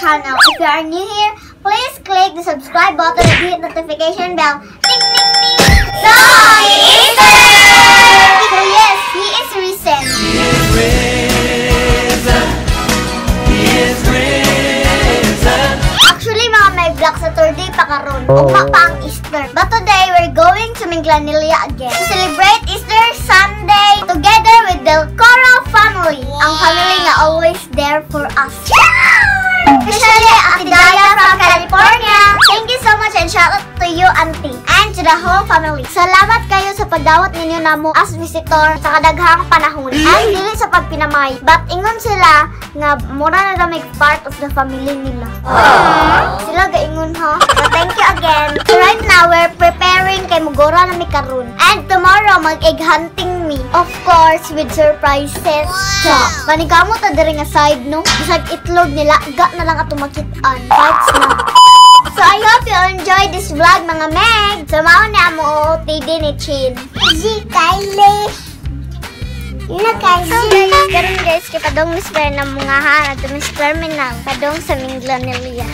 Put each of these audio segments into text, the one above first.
channel. If you are new here, please click the subscribe button and hit notification bell. Ding ding ding! So, Easter! So yes, he is risen. He is risen. He is risen. Actually, mga may Black Saturday pa karon. Ugma pa ang Easter. But today, we're going to Minglanilla again to celebrate Easter Sunday together with Del Coro family. Ang family nga always there for us. Especially Ate Daya from California. Thank you so much and shout out to you, Auntie, and to the whole family. Salamat kayo sa pagdawat ninyo namo as visitor sa kadaghang panahon. And dili sa pagpinamay. But ingon sila nga mura na daw may part of the family nila. Sila gaingon ha. So thank you again. So right now, we're preparing kay mugora na mi karon. And tomorrow, mag-egg hunting mi. Of course, with surprises. So, panigamo ta diri nga side, no? Bisag itlog nila, ga na lang ato makitaan. Parts na. So, I hope you enjoy this vlog, mga Meg. So, mao na mo OOTD ni Chin. Si Kylie. So, guys, karon guys, kay padong Miss na mga ha, ato Miss Terminal, padong sa Minglanilla.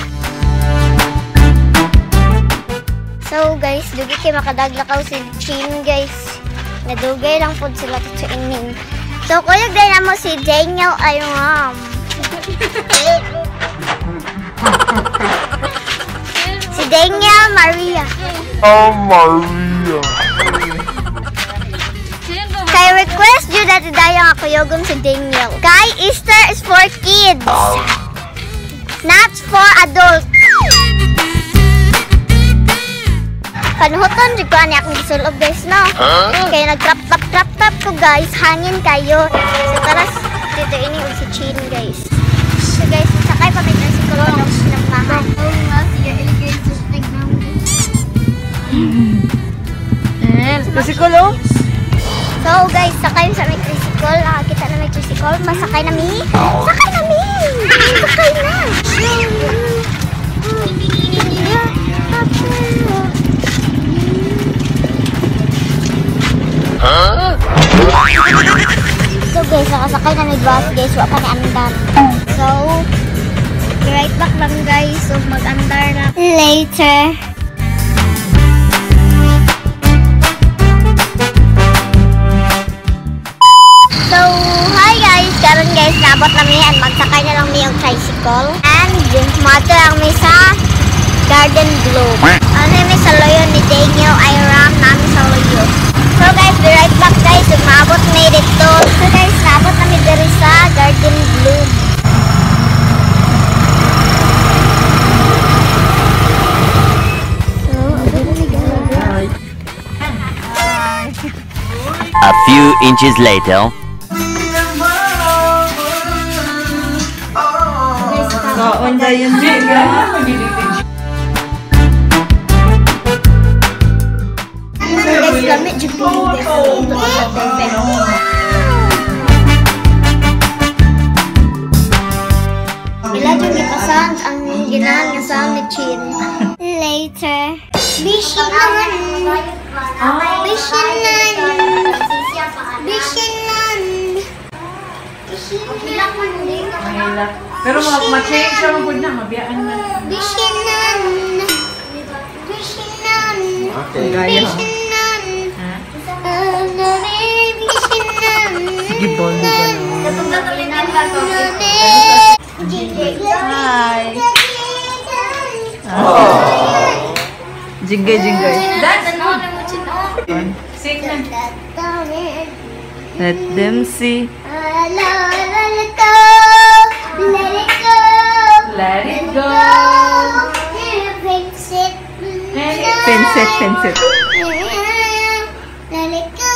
So, guys, dugi kay makadaglakaw si Chin, guys. Nadugay lang po sila to ining. So, kuyog din na mo si Daniel Ayram. Si Daniel Maria. Oh, Maria. Kay request jud Ate Daya nga kuyogon si Daniel. Kay Easter is for kids, not for adults. Panuhuton jud ko ani akong gisulob guys, no? Kay nag-crop top crop top ko guys, hangin kayo. So tara dito ini og si Chin guys. So guys, sakay pa may tricycle pa daw ng mahal. Tricycle, oh? So guys, sakay sa may tricycle. Nakakita na may tricycle. Masakay na mi. Sakay na mi! Sakay na! Huh? So guys, nakasakay na may bus guys. Wa pa ni andar. So, right back lang guys. So, mag-andar na. Later. So, hi guys! Karon guys, naabot na mi and magsakay na lang mi og tricycle. And moadto lang mi sa Garden Globe. Ano mi sa loyo ni Daniel Iram nami sa loyo. So guys, be right back guys. Ug maabot mi dito. So guys, naabot na mi diri sa Garden Globe. So, abot na mi guys. A few inches later. Kaon na yun, Jig. Guys, lamit jud ko guys. Ila jud gipasan ang ginahan nga sound ni Chin. Later. Bishinan. Bishinan. Bishinan. Pero ma-change siya mo na, mabiyaan na. Bishinan. Bishinan. Gaya. Bishinan. Bishinan. Sige, bol. Hi. Jinggay, jinggay. That's good. Sing na. Let them see. Let it go. Let it go. Let it go. Fix it. Fence it, fence it. Let it go.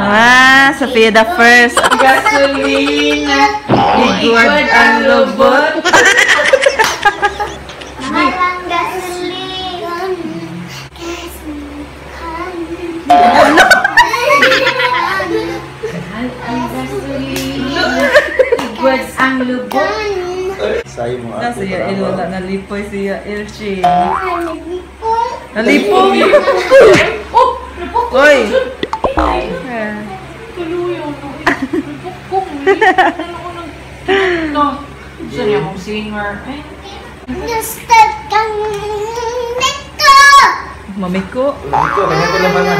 Ah, Sophia the first. Gasolina. Igwad ang lubot. Mahal gasolina. Gasolina. Igwad ang lubot. Say mo Na siya il, wala na lipoy siya il, Chin. Ay, Nalipong! Oh! Napukong! Oy! Tuluyo. Napukong. No. Gusto niya akong singer. Eh. Gusto kang nito! Mamiko. Ito, kanya ko laman na.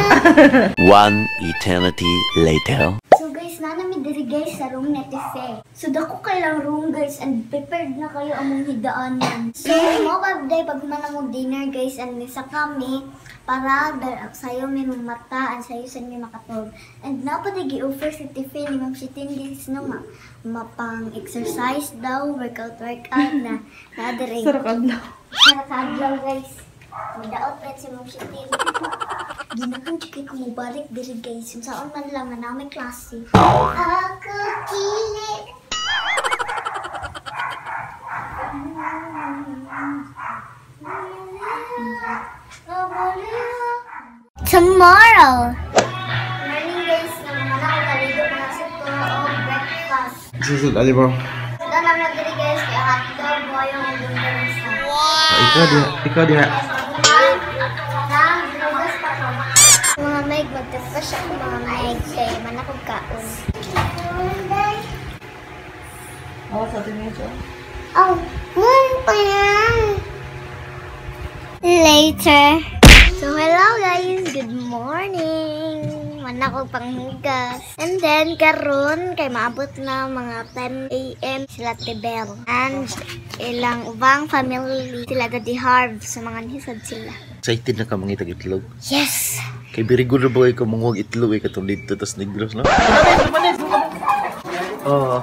One eternity later. So guys, na nami diri guys sa room na Tife. So dako kay lang room guys and prepared na kayo among hidaanan. So mo birthday pag human among dinner guys and misa kami para sayo may mata and sayo sa inyo makatulog. And napad gi-offer si Tife ni Ma'am Shitin guys no ma mapang exercise daw, workout na na diri. Sarap adlaw. Sarap adlaw guys. Madaot pa si Ma'am Shitin. Ginahan jud kay kumubalik diri guys. Unsaon man lang nga namin klase. Ako kili. Tomorrow. Morning guys, naman ako kaligo mga sa o breakfast. Susunod, ali bro. Wala naman diri guys kay hotdog mo yung longganisa. Ikaw diha, ikaw diha. Mga meg, magtapos ako mga meg kay man ako kaon. Oh, sa tingin siya. Oh, yun pa yan. Later. So, hello guys. Good morning. Man ako panghugas. And then, karon kay maabot na mga 10 a.m. sila Tibel. And ilang ubang family sila Daddy Harv sa mga nisad sila. Excited na ka mangitag itlog. Yes! Kay very good na ba kayo manguhag itlog eh katong dito tas Negros, no? Oo.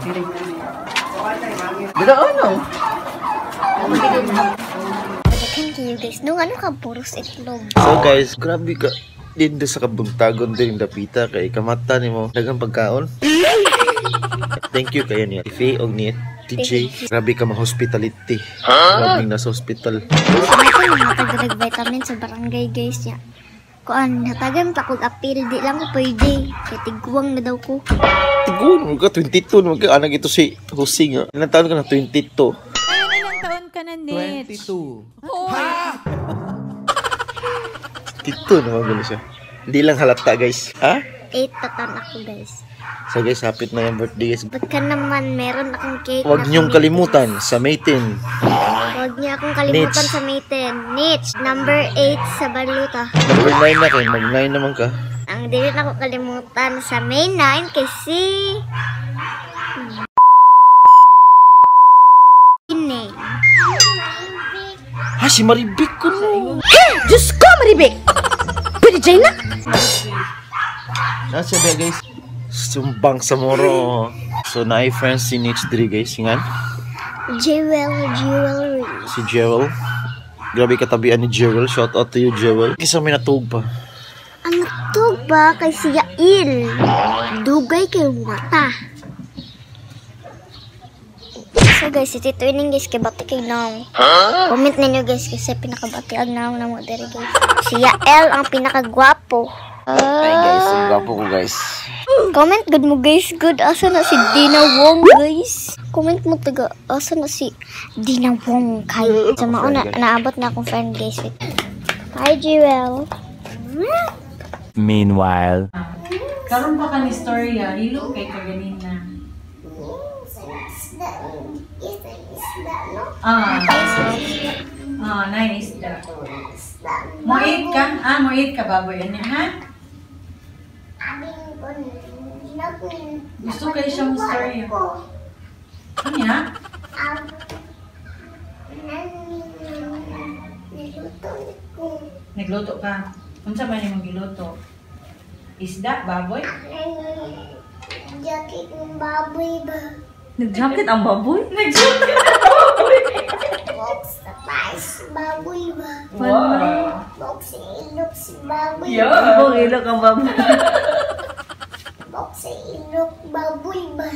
Dila ano? Thank you guys. Nung ano ka, puros itlog. So guys, grabe ka dito sa kabuntagon din dapita kay kamata nimo daghang pagkaon. Thank you kayo niya. Ife og ni TJ. Grabe ka ma-hospitality. Grabe nasa hospital. Sa ako nang vitamin sa barangay guys niya. Kuan, hatagan pa kog apil, di lang ko pwede. Kay tiguang na daw ko. Tigun mo ka 22 mo ka anak ito si Jose nga. Ilang taon ka na 22? Ayun, ilang taon ka na, Nitch? 22. 22 naman gulo siya. Hindi lang halata guys. Ha? 8 pa taon ako guys. So guys, hapit na yung birthday guys. Pagka naman meron akong cake Huwag na niyong kami- kalimutan sa May 10. Huwag niyo akong kalimutan Nitch. sa May 10. Nitch, number 8 sa baluta. Number 9 na kayo. Mag 9 naman ka. Ang dili na ko kalimutan sa May 9 kasi Inay. Ha, si Maribik ko no. Diyos ko, Maribik! Pwede dyan na? Nasa ba guys? Sumbang sa moro. So, na friends si Nitch diri guys. Ingan. Jewel Jewelry. Si Jewel. Grabe katabian ni Jewel. Shout out to you, Jewel. Kisa may natug pa. Ang natug ba kay si Yael? Dugay kay mata. So guys, si Tito Ining guys, kay bati kay Nong. Comment ninyo guys kasi pinakabati ang Nong na mo diri guys. Si Yael ang pinakagwapo. Ay guys, ang gwapo ko guys. Comment good mo guys, good. Asa na si Dina Wong guys? Comment mo taga, asa na si Dina Wong kay. Sa mauna, naabot na akong friend guys. Wait. Hi Jewel. Meanwhile. Karon pa ka ni storya, hilo kay kaganina. Ah. Ah, nine isda. Moit ka? Ah, moit ka baboy niya, ha? Gusto kayo siyang storya. Ano niya? Nagluto ka. Unsa ba nimong giluto? Isda, baboy? Jacket ng baboy ba? Nag-jacket ang baboy? Box sa taas, baboy ba? Wow. Box sa ilok si baboy. Yeah. Ibang ilok ang baboy. Box sa ilok, baboy ba?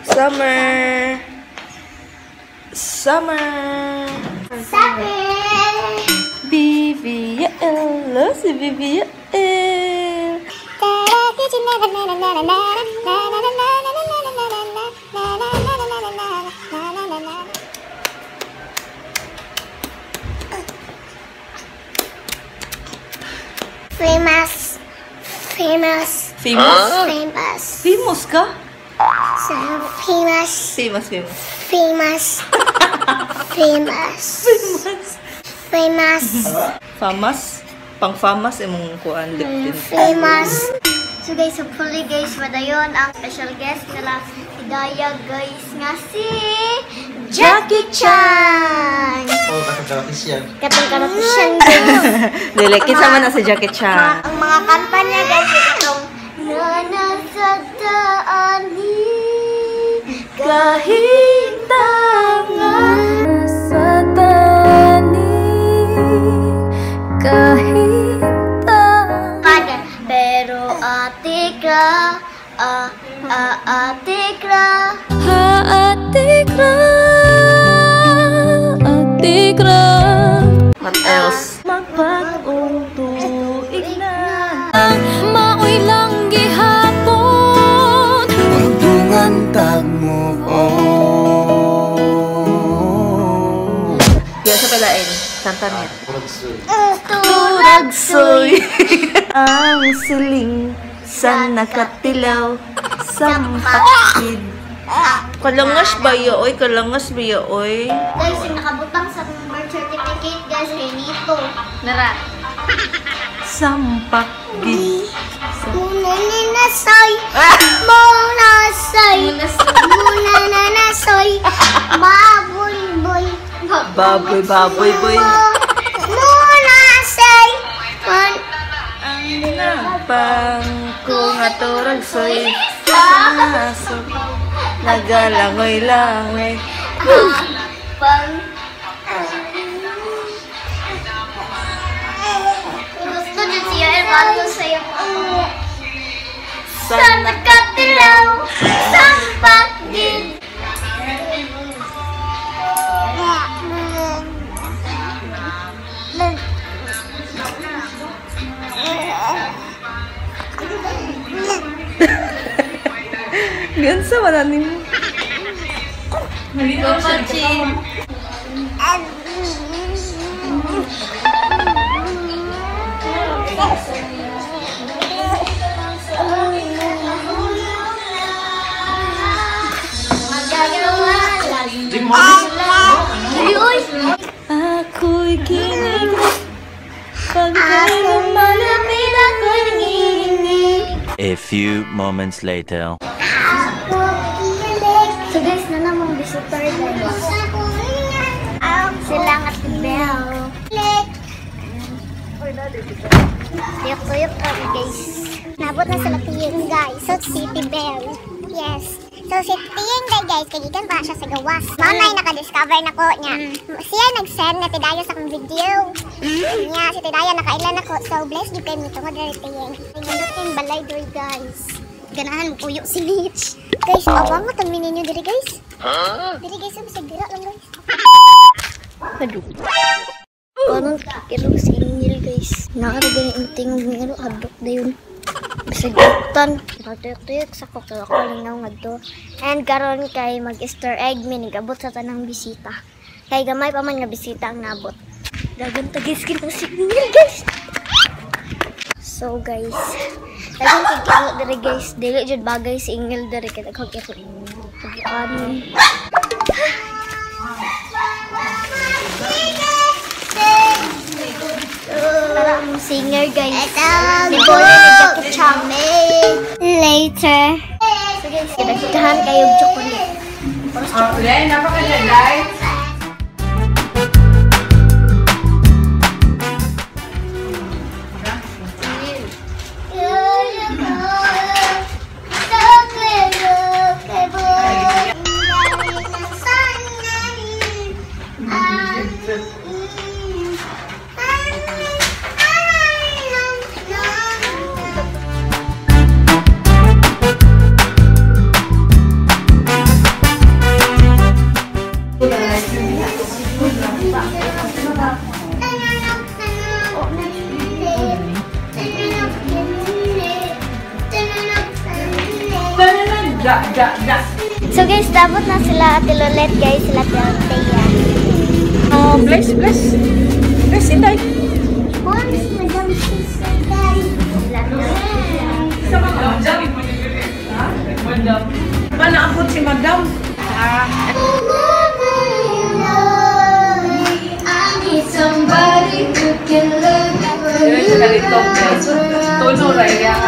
Summer! Summer! Sabi! BBL! Si BBL! Famous. Famous. Famous? Famous. Famous ka? So famous. Famous, famous. Famous. Famous. Famous. Famous. Famous? Pang famous imong kuan lip tint. Famous. So guys, hopefully guys, madayon ang special guest nila Hidayah guys nga si Jackie Chan. Oh, katong Katong karatisian guys. Dili, kinsa man na si Jackie Chan? Ang mga kanta niya guys, itong Nana sa daani Kahit tanga sa tani, kahit tanga. Pero ate ka, ate ka. Ha, ate kra, ate kra. What else? Magbag-ong tuig na. Maoy lang gihapon. Pagdungan tag move on. Yan sa palain. Kanta niya. Turagsoy. Turagsoy ang siling sa nakatilaw sampakid. Kalangas ba ya, oy? Kalangas ba ya, oy? Guys, yung nakabutang sa birth certificate guys, Renito. Nara. Sampakid. Muna ninasoy, muna soy, muna nanasoy, baboy boy. Baboy, baboy, boy. Muna soy, mon. Ang napang ko nga turagsoy sa aso. Nagalangoy-langoy. Pang. Gusto din siya, Ermando sa'yo. Sa nakatilaw, sampak din. Gansa wala nimo. Nalito siya. Chin. Ako'y kinig pag ika'y lumalapit ako'y nanginginig. A few moments later. So guys, na namang visitor guys. Sila nga si Belle. Tuyok-tuyok kami guys. Nabot na sila tiyeng guys. So City Bell. Yes. So si tiyeng day guys, kay gikan pa siya sa gawas. Mao na naka-discover na ko niya. Siya nag-send na tidayo sa akong video. Niya si Tidaya nakailan ako. So bless gyud kay mi tungod ra ni tiyeng. Nindot kay balay doy guys. Ganahan mo puyo si Mitch. Guys, abang mo tami ninyo diri guys. Diri guys, bisag dira lang guys. Parang kirog si Ingil guys. Nakaragan yung tingog nga ano, hadok na yun. Bisag duktan. Tuyok-tuyok sa ko, kaya ako lingaw nga to. And karon kay mag-Easter egg, mi nagabot sa tanang bisita. Kay gamay pa man nga bisita ang nabot. Dagan tagis kino si Ingil guys. So guys, dagan kay kiro diri guys. Dili jud bagay si Ingil diri kay daghang kiro. Pagkanon. Para ang singer guys. Ni Bola ni Jackie Chan. Later. So guys, kinagdahan kayo og chocolate. Oh, Len, napakajaday. Ja, ja, ja. So guys, dapat na sila Ate Lolet guys, sila Ate Althea. Oh, bless, bless. Bless, Inday. Once, Madam Sister, guys. Madam. Panaabot si Madam. Somebody who can love Tuno ra iya.